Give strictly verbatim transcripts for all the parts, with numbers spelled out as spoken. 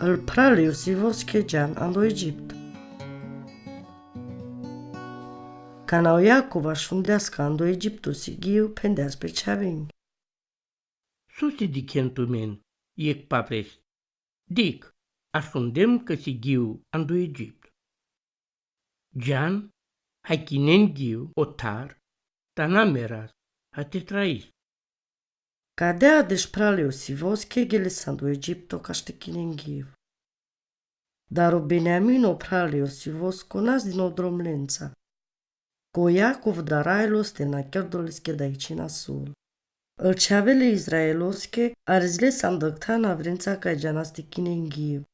Al pral e Iosivoske džan ando Egjipto. Kana o Jakov ašundeas ka ando Egjipto sighiu, phendeas pe čhavenge: Sose dikhen tumen jekh pavres? Dikh, ašundem ka sighiu ando Egjipto. Džan, haj kinen ghiv otar, ta na meras, haj te trais. Kadea deš pral e Iosivoske geles ando Egjipto kaš te kinen ghiv. Dar o Benjamino, pral e Iosivosko, na zdinol drom lenca, ko Jakov darajlos te na kerdo leske dajčina solo. Al čhavela e Izraeloske aresle sa andakh than avrenca kaj džanas te kinen ghiv,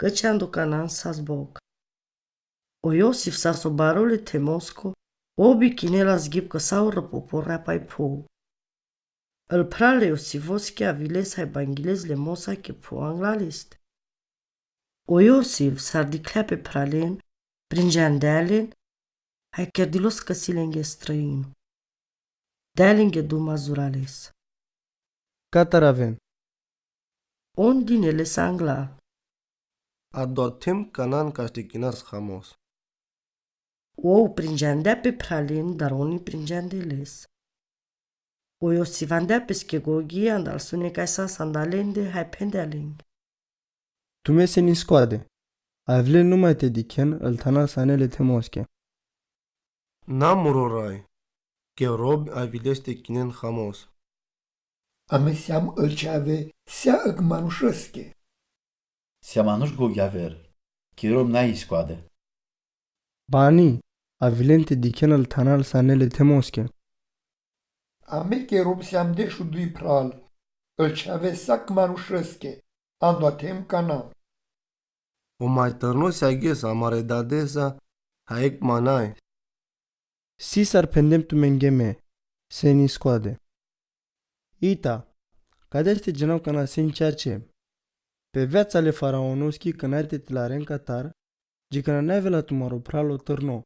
kač ando Kanaan sas bok. O Josif sas o baro le themosko, ov bi kinela ghiv ka sa o rpo po rapaj phouv. Al pral e Iosivoske aviles haj bangiles le mosa ke phouv angla leste. O Josif sar dikhlja pe phralen, prinđandea len, haj kerdilos ka si lenge straino. Dea lenge duma zurales. Katar aven? On dine les angla. Ando them Kanaan kaš te kinas hamos. Ov prinđandea pe phralen, dar on ni prinđande les. O Josif andea peske gogi, andal sune kaj sas andalende, haj phendea lenge: Tumen seniskoade, avilen numaj te dikhen al thanal sane le themoske. Na muroraj, ke rob aviles te kinen hamos. Ame siam al čhave seakh manušeske. Seam manuš gogi aver, ke rob na iskoade. Bani, avilen te dikhen al thanal sane le themoske. Ame ke rob siam dešuduj pral, al čhave seakh manušeske, ando them Kanaan. O maj trno seaghes amare dadesa, haj jekh manaj. Sisar phendem tumenge me, seniskoade. Ita, kade ste džanav kana sen čače? Pe veaca le faraonoski kana te te laren katar, džikana na avela tumaro pral o trno.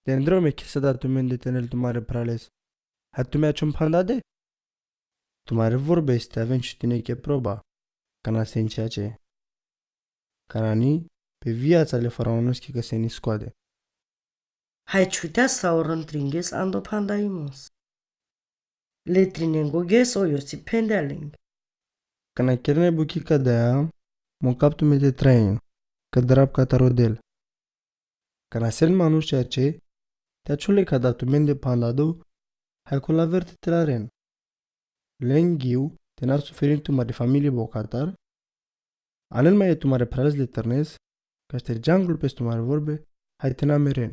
Dendro me ke sa da tumen de tenel tumare prales, haj tumen ačhon phanda de? Tumare vorbe iste aven čutine ke proba, kana sen čače. Kana ni, pe veaca le faraonoski ka seniskoade. Haj čutea sa o rantringhes ando phandaimos. Le trinengoghes o Josif phendea lenge: Kana kerena bukhi kadea, mo kap tumen te train, ka drab katar o del. Kana sen manuš čače, te ačhon le ka da tumende phandado, haj kol aver te te laren. Len ghiu, te na suferin tumari familie bokatar. Alen maje tumare prales le trnes, kaš te džangol pes tumare vorbe, haj te na meren.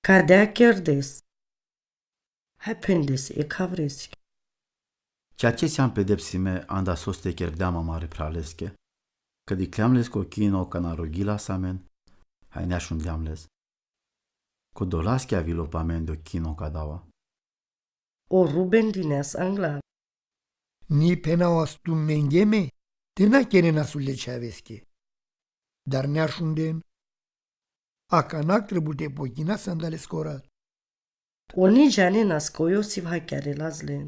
Kadea kerdes? Haj phendes jekh avreske. Čače siam pe depsime anda sos te kerdeam amare praleske, ka dikhljeam lesko kino kana rogilas amen, haj ni ašundljeam les. Ko dolaske avilo pe amende o kino ka dava. O Ruben dineas angla. Ni phenavas tumenge me, te na kerena sule čhaveske. Dar ni ašunden. Akana trebul te pokinas andalesko rat. On ni džanenas kaj o Josif haj kerela zlen.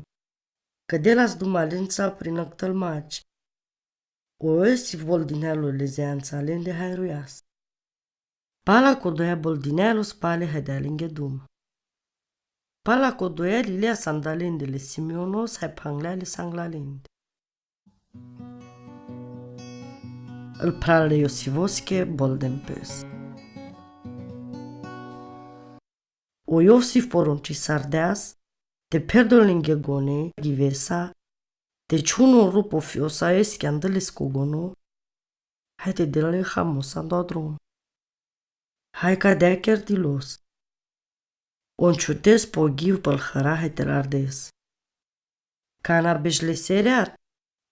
Ka delas duma lenca pri naktal mač. O Josif bol dinelo le zeanca lende haj rujas. Pala ko doja bol dinelo spale haj dea lenge duma. Pala ko doja lileas andalende le Simeonos haj phanglja le sanglalende. Al pral e Josivoske bol den pes. O Josif porunči sardeas, te pherdo lenge gone, givesa, te čhun o rupo fiosaeske andalesko gono, haj te del le hamos ando drom. Haj kadea kerdilos. On čutes po giv pal hara haj te lardes. Kana beš le serat,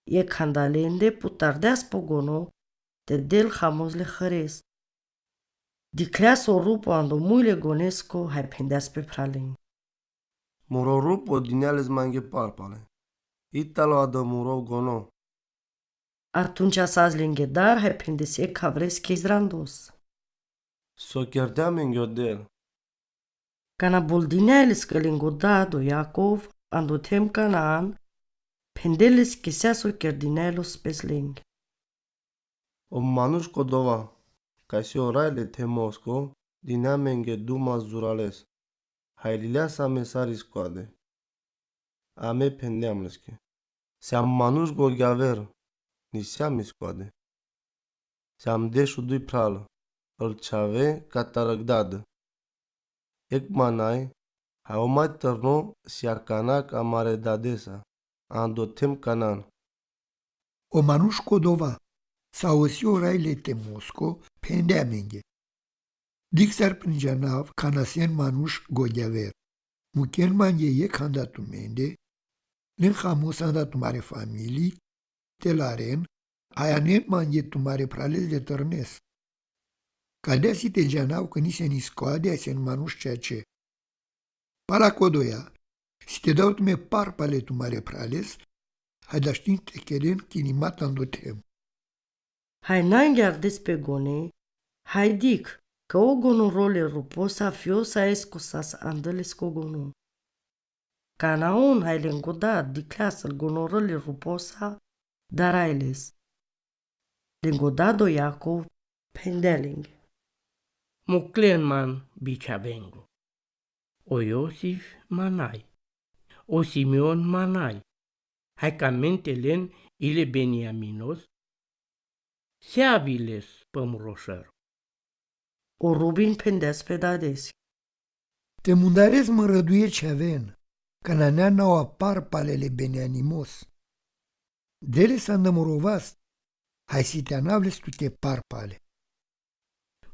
jekh andalende putardeas po gono, te del hamos le hares. Dikhljas o rupo ando muj le gonesko, haj phendeas pe phralenge. Muro rupo dinales mange parpale. Italo ado muro gono. Atunčas as lenge dar, haj phendes jekh avreske izrandos. So kerdea menge o del. Kana bol dinales ka lengo dad o Jakov, ando them Kanaan, phende leske seaso kerdinelos pes lenge. O manuš ko dova, kaj si o raj le themosko, dinea amenge duma zurales, haj lileasa me sar iskoade. Ame phendeam leske: Siam manuš gogjaver, ni siam iskoade. Siam dešuduj pral, al čhave katar agdad. Ek manaj, haj o maj trno, si akana ka amare dadesa, ando them Kanan. O manuš ko dova, savo si o raj le themosko, phende amenge: Dikh sar prin džanav kana sen manuš gogjaver. Muken mange jekh handa tumende, len hamo sanda tumare familii, te laren, haj anen mange tumare phrales de trnes. Kadea si te džanav ka nisen iskoade asen manuš čače. Pala ko doja, si te dau tumen par pale tumare phrales, haj da štin te keren ki ni mat ando them. Haj nangjar despe gone, haj dikh, ka o gonoro le ruposa fiosa eskosas ando lesko gono. Kana on haj lengo dad dikhljas el gonoro le ruposa darajles. Lengo dado Jakov phendea lenge: Moklen man bičhavengo. O Josif manaj. O Simeon manaj. Haj ka mente len i le Benjaminos, siavi les pe muro šero. O Rubin phendea pe dadesi: Te mundares mrđuje čhaven, ka nanea nava par pale le Benjaminos. De le sanda muro vas, haj si te anav les tuke par pale.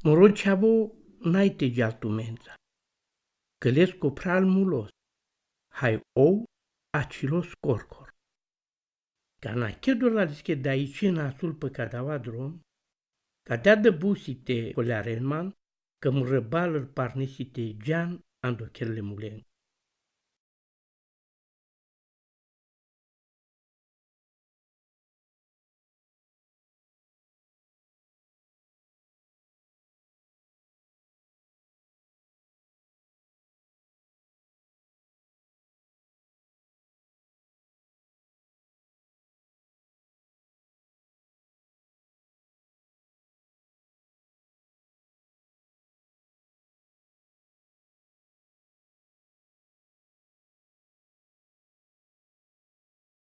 Muro čhavo naj te džal tumenca. Ka lesko phral mulos, haj ov ačhilos korkor. Kana kerdola leske daiči nasul pe kadava drom, ka dea dăbusi te kolaren man, ka mrbalal parnisi te džan ando kerle mulengo.